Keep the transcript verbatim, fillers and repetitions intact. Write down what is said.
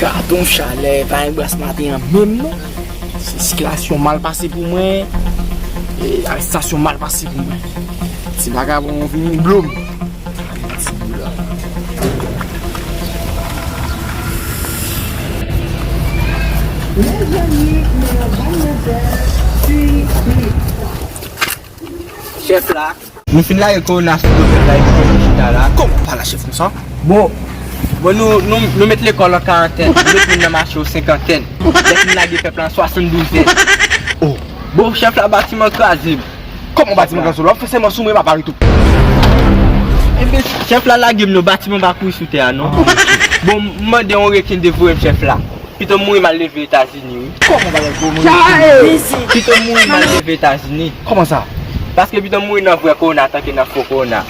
Gadon chalè, pa gen bras maten an menm non. Se sikilasyon mal pase pou mwen, e arestasyon mal pase pou mwen. Ti vagabon vini blo m. Mezanmi, men yon bann manzè swifi. Chèf la. Nou fin lage kowona sou do pèp la epi nou chita la. Kòman w pale a chèf konsa? Bon, bon nou, nou, nou met lekòl an karantèn, nou met moun nan mache o senkantèn. Lè fin lage pèp la an swasanndizèn. Oh. Bon, chèf la batiman kraze m. Kòman batiman kraze w? W ap fè sèman sou mwen, m ap arete w. Ebyen, chèf la lage m non, batiman pa kouri sou tè a non. Bon, m mande yon reken devoye m chèf la. Pito m mouri m al leve Etazini wi. Kòman bagay pou mouri? Pito m mouri m al leve Etazini. Kòman sa? Paske pito m mouri nan vrè kowona tanke nan fo kowona.